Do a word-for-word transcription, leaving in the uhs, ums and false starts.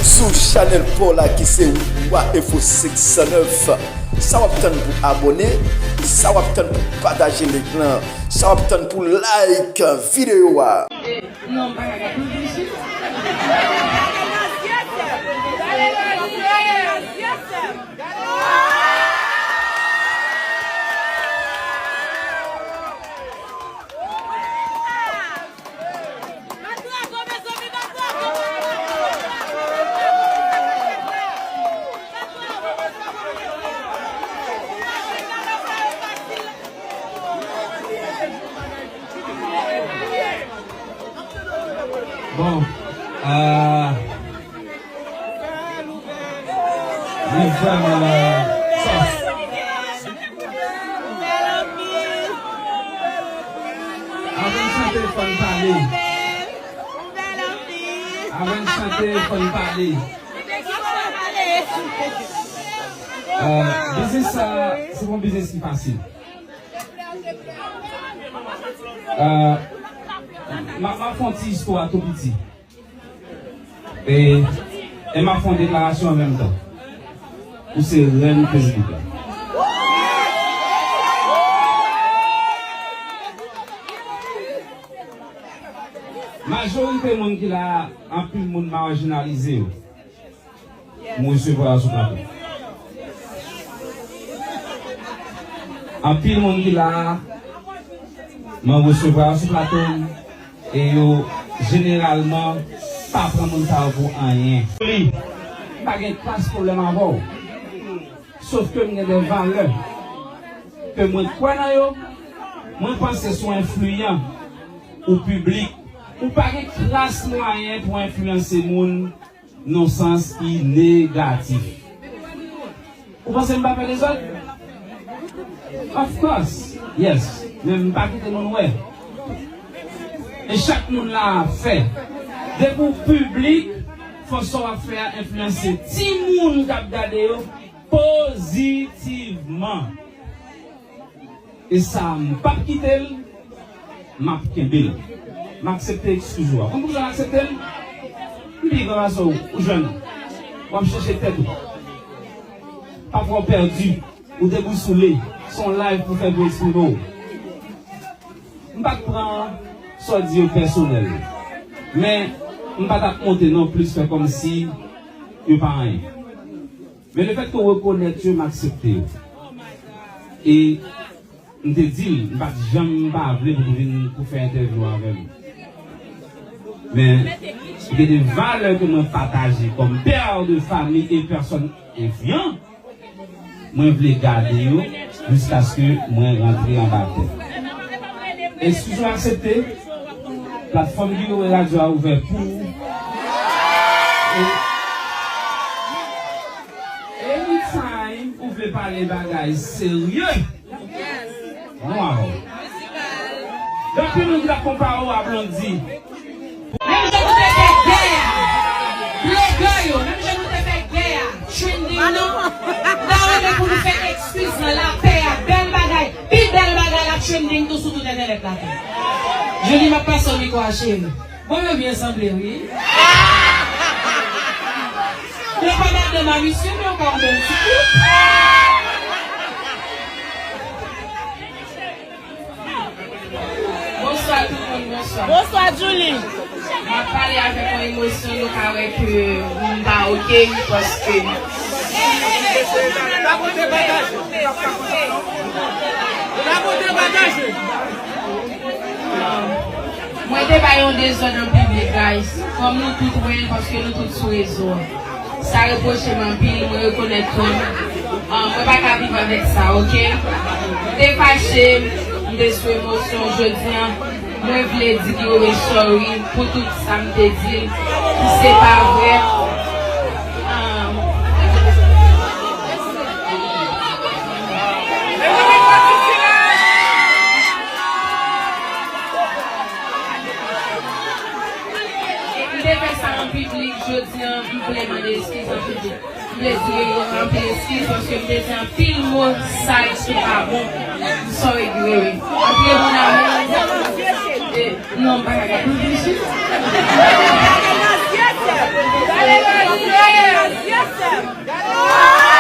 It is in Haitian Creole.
Sou chanèl pa w la ki se Wa Enfo senk san nèf. Sa w ap tann pou abòne? Sa w ap tann pou pataje link lan? Sa w ap tann pou like videyo a? Non, m pa ka gade. Bon, euh, li vrèman, euh, sòs. Avan n chante, fò n pale. Avan n chante, fò n pale. Euh, biznis sa, se pa yon biznis ki fasil. Euh, m a, m a fè yon ti istwa tou piti. E, e m ap fè yon deklarasyon an menm tan. Ou se rèn Facebook la. Majorite moun ki la a, anpil moun majinalize yo. M resevwa yo sou plato. Anpil moun ki la a, mwen resevwa yo sou plato m, e yo jeneralman pa pran moun sa yo pou anyen. Li, m pa gen kras pwoblèm avè w. Sof ke m gen de valè ke mwen kwè nan yo, mwen panse si w enfliyan ou piblik, ou pa gen kras mwayen pou enfliyanse moun nan sans ki negatif. Ou panse m pa fè dezòd? Of course, yes. Men m pa kite moun wè. E chak moun la ap fè. Depi w piblik, fò sa w ap fè a enfliyanse timoun k ap gade yo pozitivman. E sa, m p ap kite l, m ap kenbe l. M aksepte eskiz ou a. Konn poukisa m aksepte l? M pi gran pase w, ou jèn. W ap chèche tèt ou. Pafwa w pèdi, ou debousoule. Se yon live pou fè pou eksprime w. M pa t pran sa w di yo pèsonèl. Men, m pa t ap monte non plis fè kòmsi yo pa anyen. Men lefètke w rekonèt yo, m aksepte yo. E m te di l, m pa t janm pa vle pou l vin pou fè entèvyou avè m. Men, gen de valè ke mwen pataje kòm pè de fami e pèsòn enfliyan, mwen vle gade yo jiskaske mwen rantre anba tè. Eskiz ou aksepte? Platfòm Guerrier Radio a ouvè pou ou. E, anytime ou vle pale bagay serye, nou avè w. Gen anpil moun ki t ap konpare w a Blondy. Menm jan nou te fè gè a, blogè yo, menm jan nou te fè gè a, trending nan, m ta renmen pou nou fè eskiz nan lapè a, bèl bagay, pi bèl bagay ap trending tou sou tout entènèt la tou. Joly, m ap pase w mikwo a, cheri. Bon, yo byen sanble, wi. Yo pa madanm a misye, men yo ka yon bèl ti koup. Bonswa tout moun, bonswa. Bonswa, Julie. M ap pale avèk yon emosyon, nou ka wè ke m pa oke, paske mwen te bay yon dezòd an piblik, guys. Kòm nou tout wè l, paske nou tout sou rezo a. Sa repwoche m anpil, mwen rekonèt kò m. Ah, mwen pa ka viv avèk sa, oke? M te fache, m te sou emosyon. Jodi a, mwen vle di Guerrier sorry pou tout sa m te di l, ki se pa vre. Ah. M te fè sa an piblik, jodi a, m vle mande eskiz an piblik. M vle di yo anpil eskiz, paske m te di anpil mo sal ki pa bon. M sorry, Guerrier. Anpil moun avè m. E, non, m pa ka gade. Yes, yes, sir.